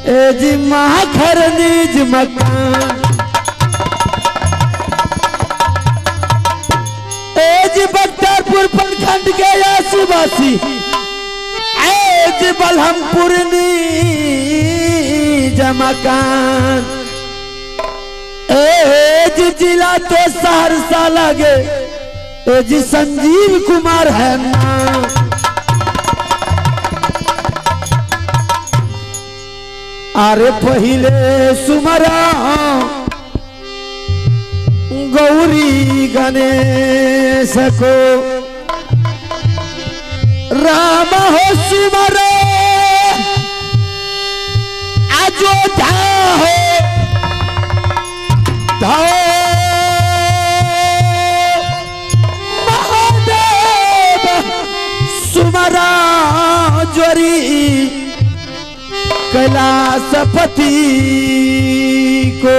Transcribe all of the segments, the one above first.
ए जी माखर निज मकान। ए जी बख्तियारपुर प्रखंड के आसीवासी ए जी बलहमपुर निज मकान। ए जी जिला तो सहरसा लगे ए जी संजीव कुमार है नाम। अरे पहले सुमरा गौरी गणेश को राम हो सुमरा अयोध्या हो महादेव सुमरा जोरी कैलाशपति को।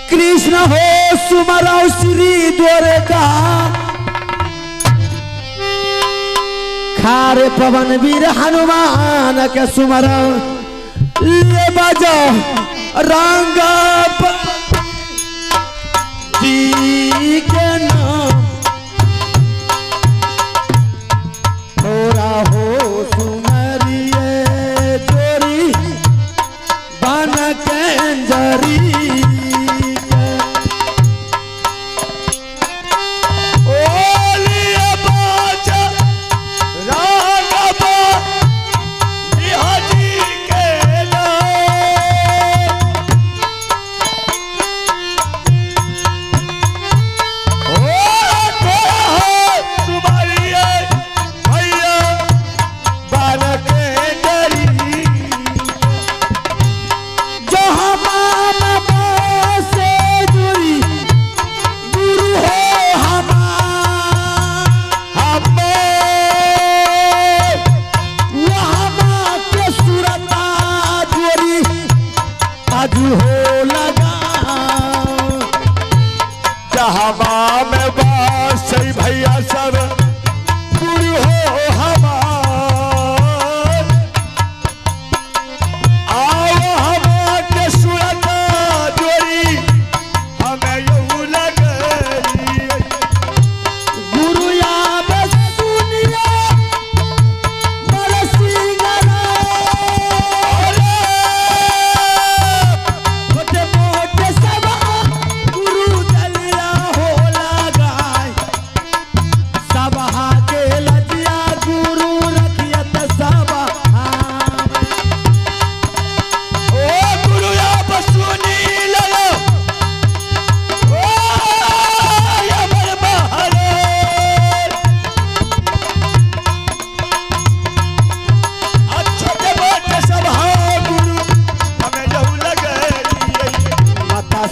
कृष्ण हो सुमरा श्री द्वारका खारे पवन वीर हनुमान के सुमरा ले बजा रंग जी के नाम। थोड़ा हो सुमरिए चोरी बन कंजरी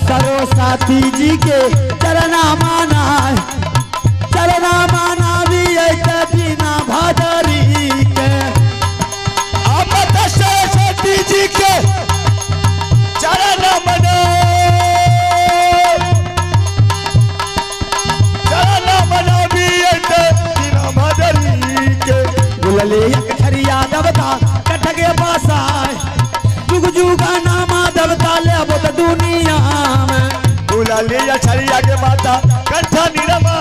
सरस्वती जी के चरना माना चरना माना भी बिना भादरी के। माता सरस्वती जी के चरना मना चरना मना भी बिना भादरी के। गुलले अक्षरिया देवता कटके पासा जुग जुगा नामा देवता ले बोत दुनिया में। गुलाली अक्षरिया के माता कंठा निरमा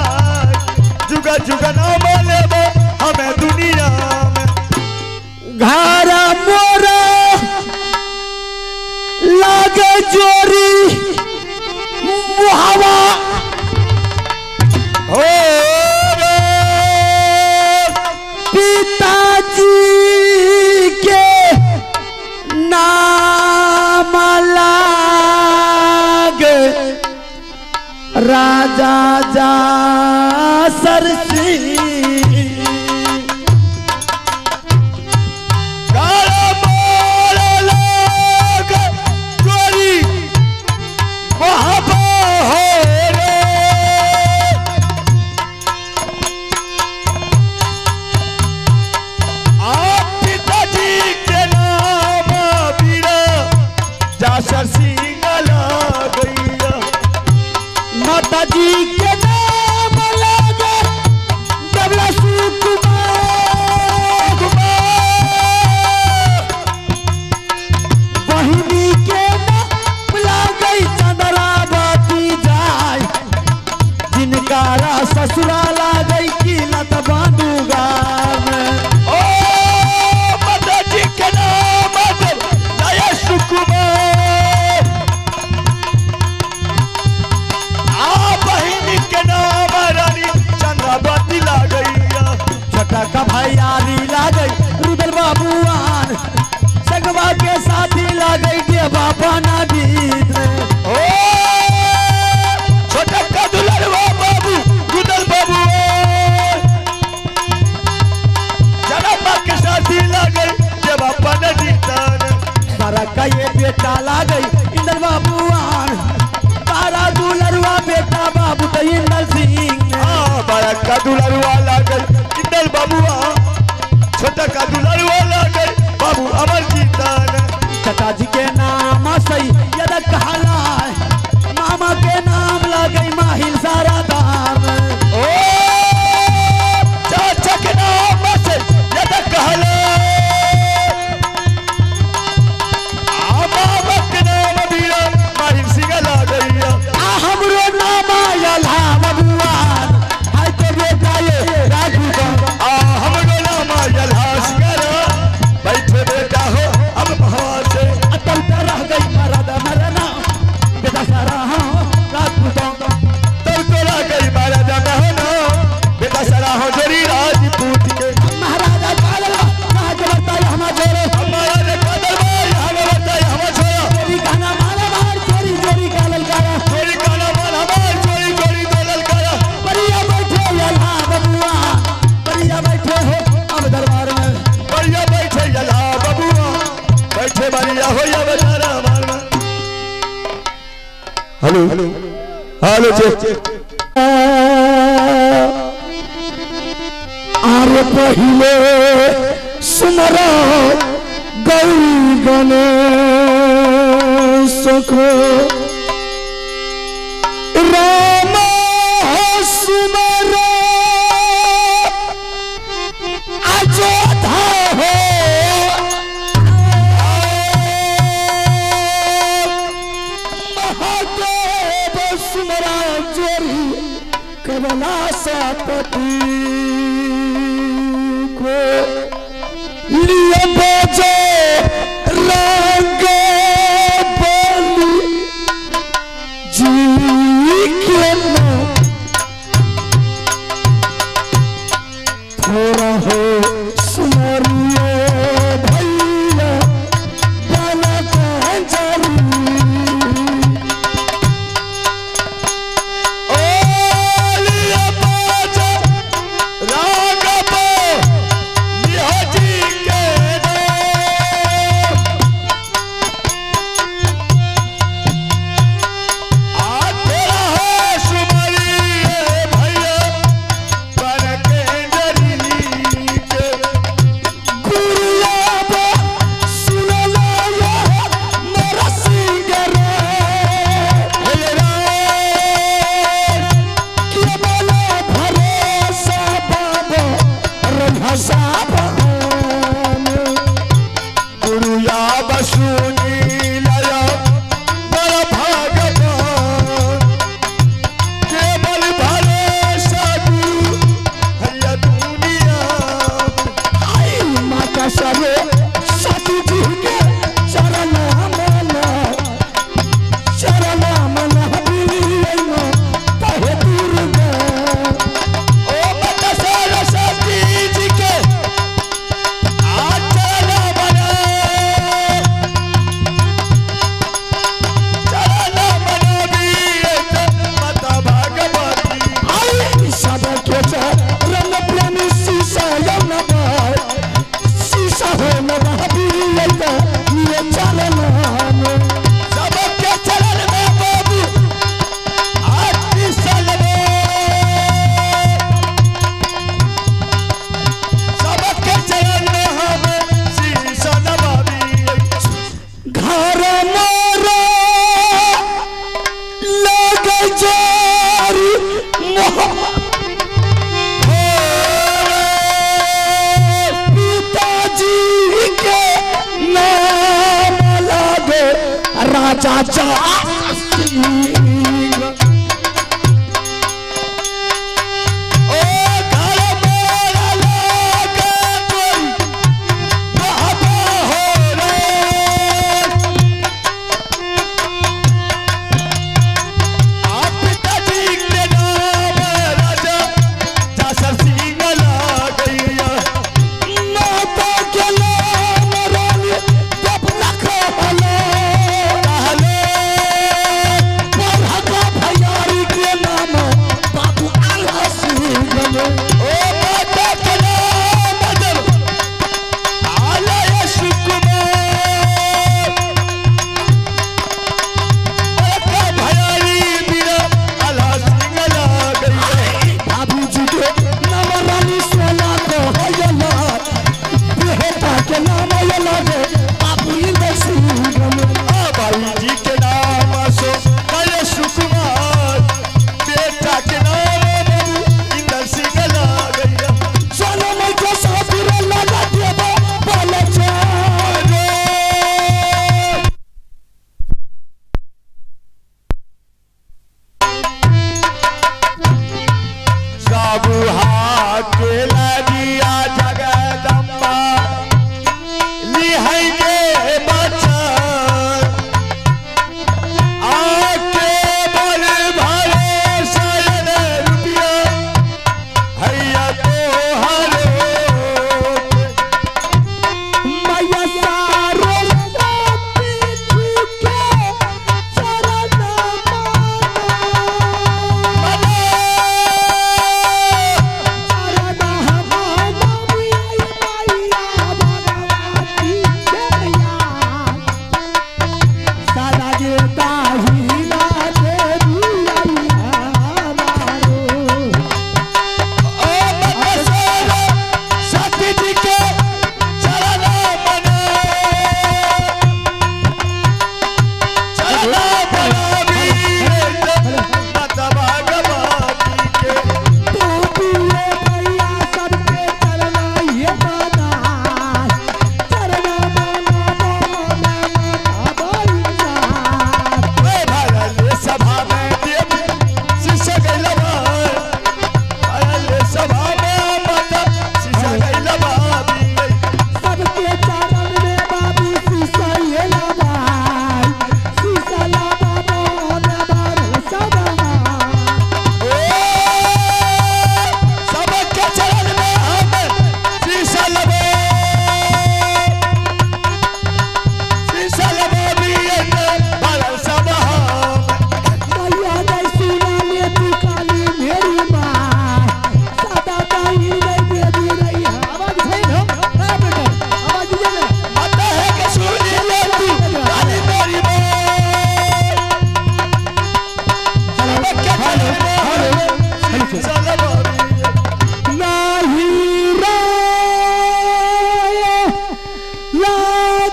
जुगा जुगा नाम लेबो हमें दुनिया में। घर मोरा लागे जोरी मुहावा हो पिताजी के नाम लागे राजा जा सरसी। चोरी बाबा ना बीत में। ओ छोटा का दुलरवा बाबू गुदल बाबू जनाबा के साथी लागल देवा पनजीतन। सारा का ये बेटा लागई इंदल बाबू आन तारा दुलरवा बेटा बाबू तो इंदल सिंह। हाँ बड़ा का दुलरवा लागल इंदल बाबू छोटा का दुलरवा लागल बाबू अमर जीतन। चाचा जी के नाम सही यद कहला मामा के नाम लागई माहिल सारा दाम। ओ चाचा के नाम से यद कहला मामा के नाम बीरा माहिल सिंह लागैया। आ हमरो नाम आयल हा बबुआन हाय तो बेटा ये राजू का। आ हमरो नाम आयल हा सिंगरा बैठे बेटा हो अब भवा से। अतल रह गई मरद मरना बेटा सारा हो राजपूतों। तब तो रह गई मरद मरना बेटा सारा हो जोरी राजपूत के। महाराजा कादलवा कहा के बताई हमा जोरे। महाराजा कादलवा हमें बताई हमा छोरा। चोरी कहना माला मार चोरी चोरी का ललकारा। चोरी कहना माला मार चोरी चोरी तो ललकारा। बढ़िया बैठे यल्हा बबुआ बढ़िया बैठे हो अब दरबार में। बढ़िया बैठे यल्हा बबुआ बैठे बढ़िया हो या बेचारा मारना। हेलो हेलो चेक are पहिले सुमरा गौरी गणेश को राम सुमरा अजोधा हो महादेव सुमरा जोरी कमला सपति को लिए बजे रंग बली जी के थोड़ा हो सुमरिए भैया बालक जरी। ओ लिया बजे रंग बली जी के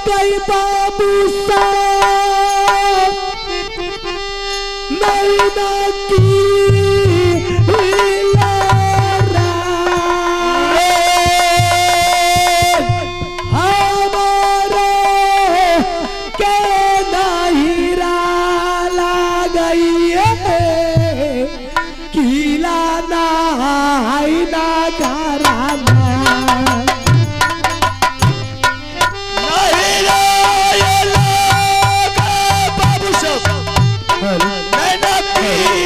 गई बाबू साहब नैना की हमारे के नहीं गई किला ना ना घराना बाबू ये मोहब्बत की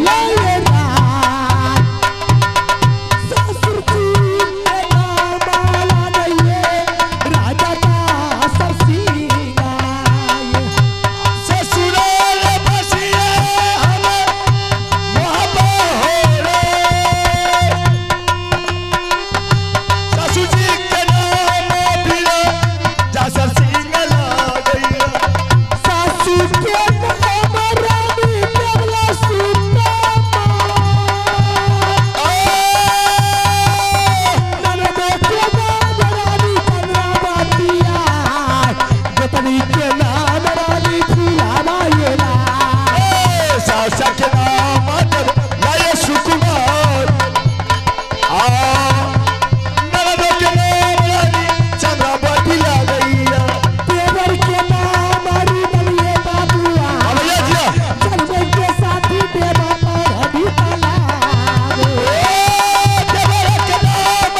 लहरा ससुर जी के नाम माला राजा का ससुराल बसिए हम मोहब्बत हो रे ससुर जी के नाम फिर जासर सिंह गई सासू के नाम रानी कमला सुता ननद के नाम रानी चंद्रावतिया गोतनी के नाम रानी फुलामायला सासा के नाम लाए सुकुमार आ ननद के नाम रानी चंद्रावती गईया देवर के नाम बलिए बाबुआ भैया जी चलबे के साथी देवा पर हबी तालाब देवर के नाम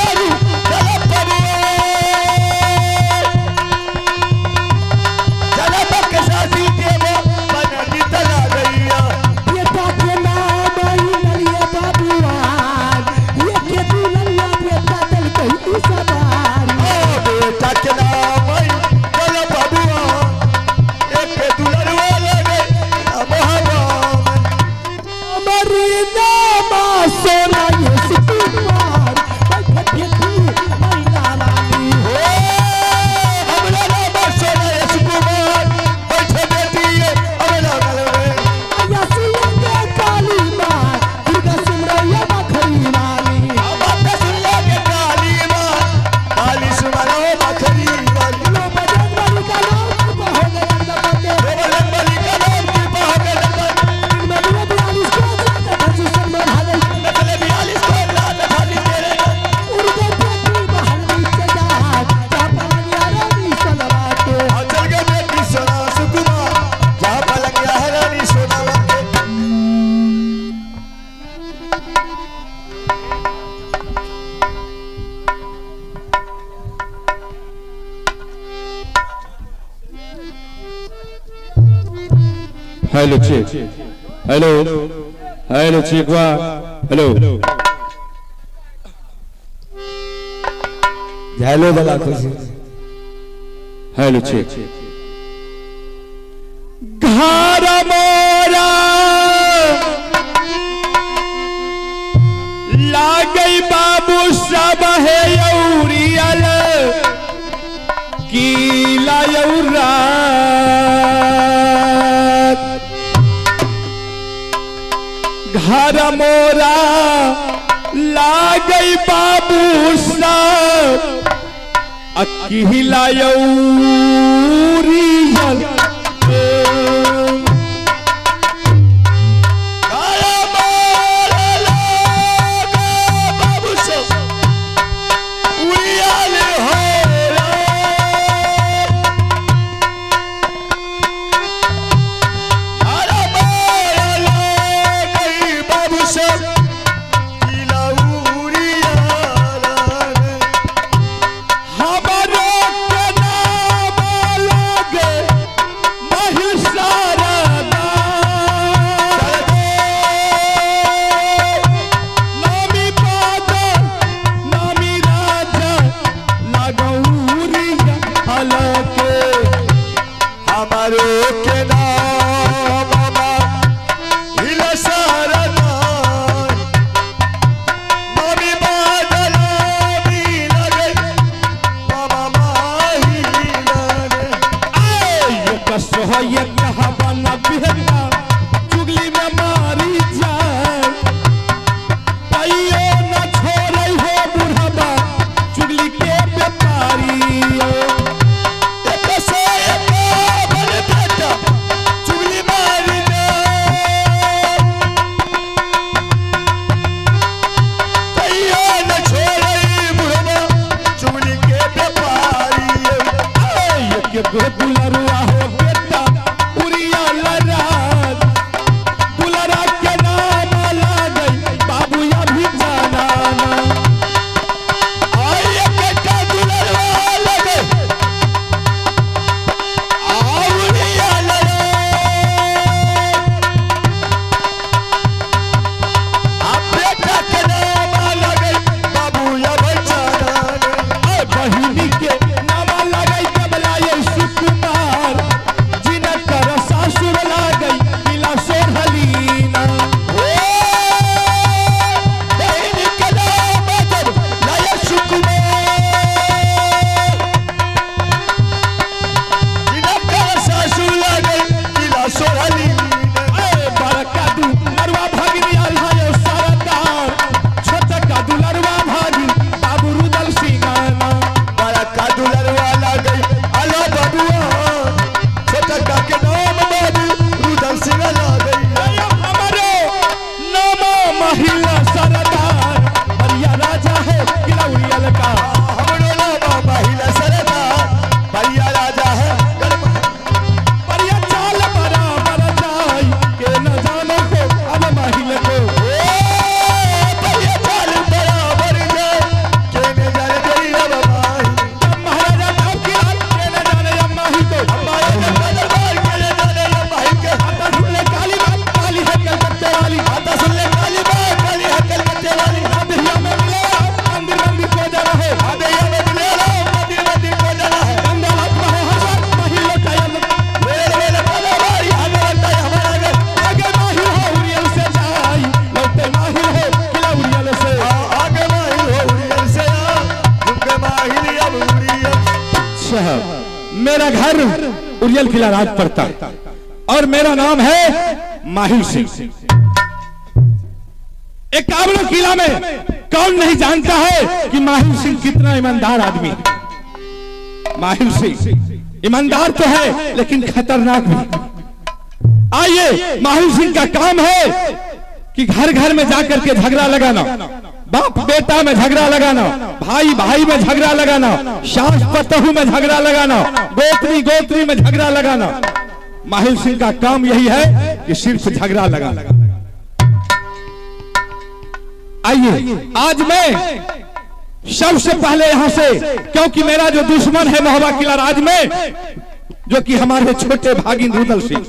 जलप के साथी देवा बननी तला गईया बेटा के नाम बलिए बाबुआ ये के दुल्हनिया बेटा दल कही सवारी बेटा के नाम जलप बबुआ एक दुलरुआ लगे मोहब्बत हमारी नाम सोना ये सुकुमार बैठ बेटी महिला रानी हो हमरा नाम सोना सुकुमार बैठ बेटी हमरा गलवे या सुनंगे काली माँ दुर्गा सुमरैया बखरी वाली बात सुन ले के काली माँ काली सुमरो बखरी वाली लो बजरंग बली का नाम कृपा हो गया जगदम्बे बजरंग बली का नाम कृपा हो गया इनमें भी 42 को धरती शर्मा भागे नचले 42 को लात खाली तेरे उड़ गए बेटी महल नीचे जा जा पलंगिया रानी सोनवा के चल गए बेटी सोना सुकुमार जा पलंगिया रानी सोना के Hello check hello hello check वा हेलो हेलो वाला खुशी हेलो चेक घर मोरा लागई बाबू सब है यौरियल कीला रात घर मोरा लागई बाबू साहब अकेला उरियल। चुगली में मारी जाए न छोड़े हो बुढ़ाबा चुगली के व्यापारी। चुगली मारी न छोड़े बुढ़ाबा चुगली के व्यापारी। दुलरुआ हो बेटा उरिया लराज दुलरा के नाम लागई बाबू अभी जाना। आइए बेटा दुलरवा लगे उरिया लराज आप बेटा के नाम लगई बाबू अभी जाना। बहिनी के नाम लगई कमला ये सुकुमार जिनकर सासुर लागई किला सोहलीना। बहिनी के नाम जब लाया सुकुमार जिनकर सासुर लागई किला सोहलीना। बड़का दुलरवा भागिनी आल्हा सरदार छोटका दुलरवा भागी बाबू रुदल सिंगाना। बड़का दुलरवा लागई आला बबुआ छोटका के नाम बाबू रुदल सिंह लागई। हमारे नाम महिला सरदार बरिया राजा है किला उड़ियल का। हमरो नाम महिला सरदार बरिया राजा है बरिया चाल बराबर जाई के न जानो को अब महिला को। बरिया चाल बराबर जाए के न जाने तेरी अब माही। महाराजा नाम की रात के न जाने अब माही को। महाराजा का दरबार के न जाने अब माही के। आता सुन ले काली बात काली है कलकत्ते वाली। आता सुन ले काली बात काली है कलकत्ते वाली। आधिया में मिले राम मंदिर मंदिर को जाना है। आधिया में मिले राम मंदिर मंदिर को जाना है। गंगा हाथ में है हज़ार माही लौटाया मेरे मेरे बाबा भाई आगे बढ़ता है हमारा आगे। आगे माही हो उड़ियल से जाई लौटे माही हो किला उड़ियल से। आगे माही हो उड़ियल से झुमके माही अब उड़ियल। अच्छा, मेरा घर उड़ियल किला राज पड़ता है और मेरा नाम है माहिल सिंह। 51 किला में कौन नहीं जानता है कि माहिल सिंह कितना ईमानदार आदमी है। माहिल सिंह ईमानदार तो है लेकिन खतरनाक भी। आइए, माहिल सिंह का काम है कि घर घर में जाकर के झगड़ा लगाना, बाप बेटा में झगड़ा लगाना, भाई भाई में झगड़ा लगाना, सास पतहू में झगड़ा लगाना, गोत्री गोत्री में झगड़ा लगाना। माहिल सिंह का काम यही है कि सिर्फ झगड़ा लगाना। आइए, आज मैं सबसे पहले यहां से, क्योंकि मेरा जो दुश्मन है महोबा किला राज में, जो कि हमारे छोटे भागिन रुदल सिंह,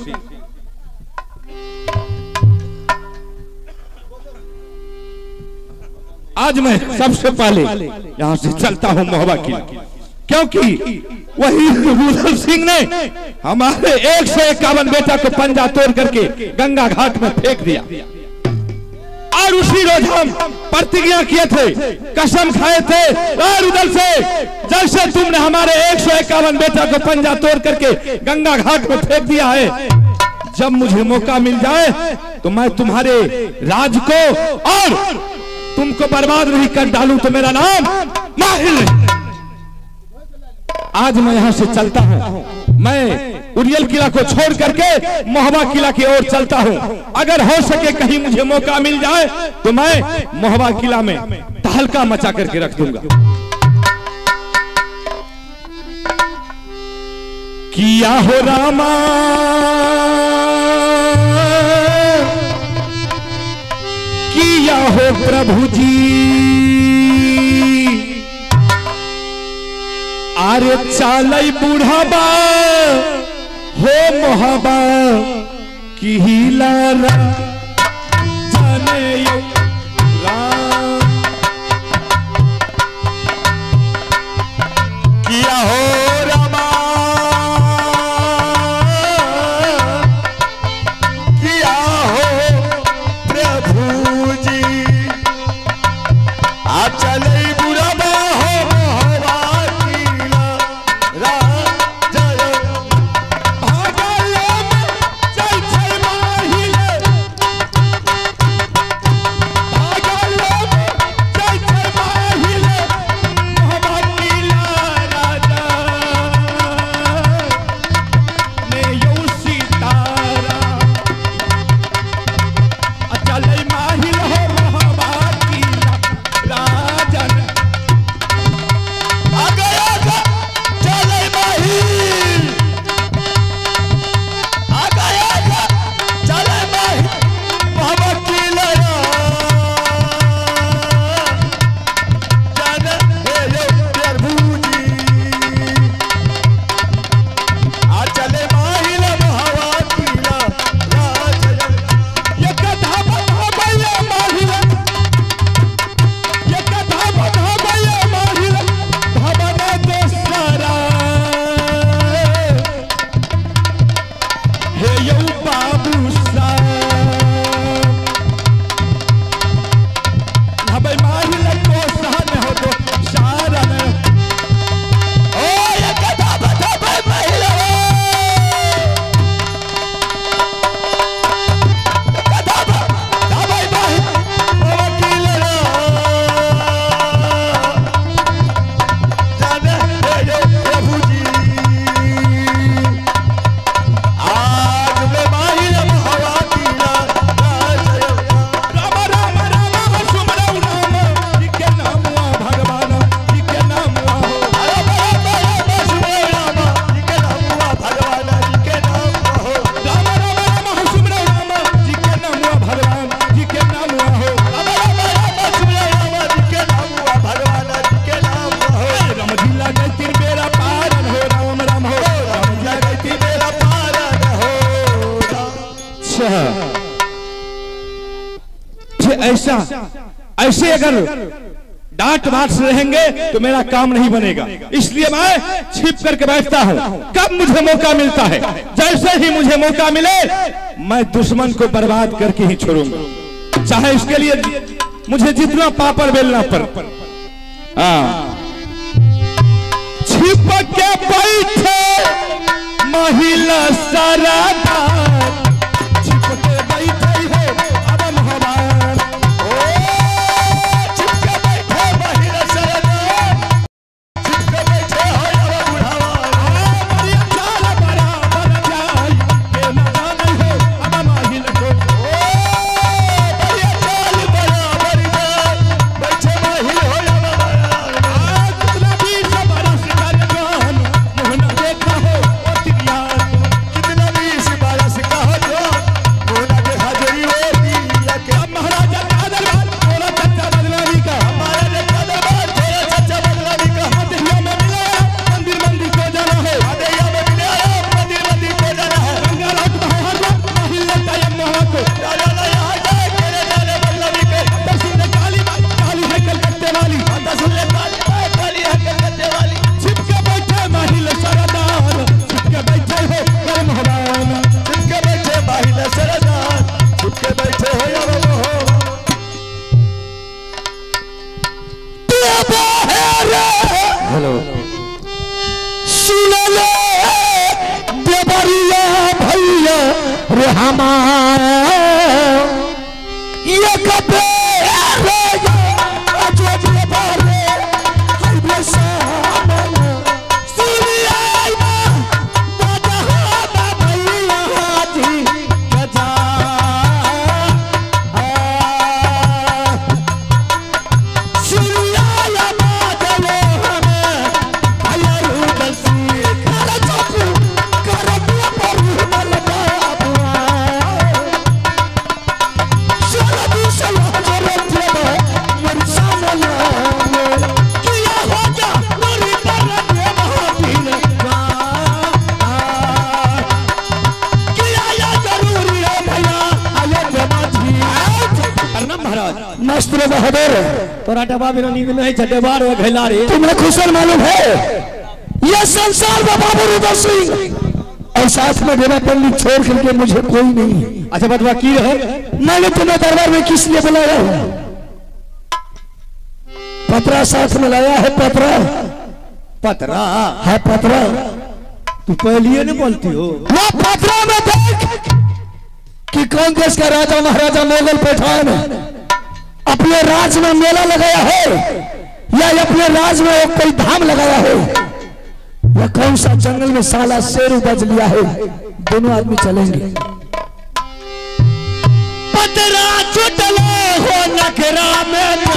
आज मैं सबसे पहले यहां से चलता हूं महोबा किला, क्योंकि वही रुदल सिंह ने हमारे 151 बेटा को पंजा तोड़ करके गंगा घाट में फेंक दिया। और उसी रोज हम प्रतिज्ञा किए थे, कसम खाए थे, और उधर से जैसे तुमने हमारे 151 बेटा को पंजा तोड़ करके गंगा घाट में फेंक दिया है, जब मुझे मौका मिल जाए तो मैं तुम्हारे राज को और तुमको बर्बाद नहीं कर डालूं तो मेरा नाम माहिल। आज मैं यहां से चलता हूं, मैं उरियल किला को छोड़ करके मोहबा किला की ओर चलता हूं। अगर हो सके कहीं मुझे मौका मिल जाए तो मैं मोहबा किला में तहलका मचा करके रख दूंगा। किया हो रामा किया हो प्रभु जी, आरे चालई बुढ़ाबा हो मोहबा की लारा जाने यो राम। किया हो रामा किया हो प्रभु जी, आ चलई बुढ़ाबा हो मोहबा की लारा। ऐसा ऐसे अगर डांट बांट से रहेंगे तो मेरा काम नहीं बनेगा, इसलिए मैं छिप करके बैठता हूं। कब मुझे मौका मिलता है, जैसे ही मुझे मौका मिले मैं दुश्मन को बर्बाद करके ही छोड़ूंगा, चाहे इसके लिए मुझे जितना पापड़ बेलना पड़े। हाँ, छिप के बैठे महिला सारा छिप के बैठे हो अब भगवान। छिप के बैठे महिला सरदार, छिप के बैठे हो अब बुढ़ावा। चाल बराबर जाई के न जाने हो अब माहिल को। बढ़िया चाल बराबर जाई बैठे माहिल हो अब बुढ़ावा। कितना भी बरस कर जान खबरिया भैया रे हमार ये कबे रे तोरा डबा बिना नींद नहीं छे डबा रे घैला रे। तुम्हें खुशल मालूम है ये संसार में बाबू रुद्र सिंह और साथ में डेरा पंडित छोड़ करके मुझे कोई नहीं। अच्छा बतवा की रहे मैंने तुम्हें दरबार में किस लिए बुलाया है? पतरा साथ में लाया है। पतरा पतरा है पतरा तू पहले नहीं बोलती हो। वो पतरा में देख कि कौन देश का राजा महाराजा मुगल पठान अपने राज में मेला लगाया है या अपने राज में कोई धाम लगाया है या कौन सा जंगल में साला शेर उपज लिया है। दोनों आदमी चलेंगे। पतरा चुटले हो नखरा में।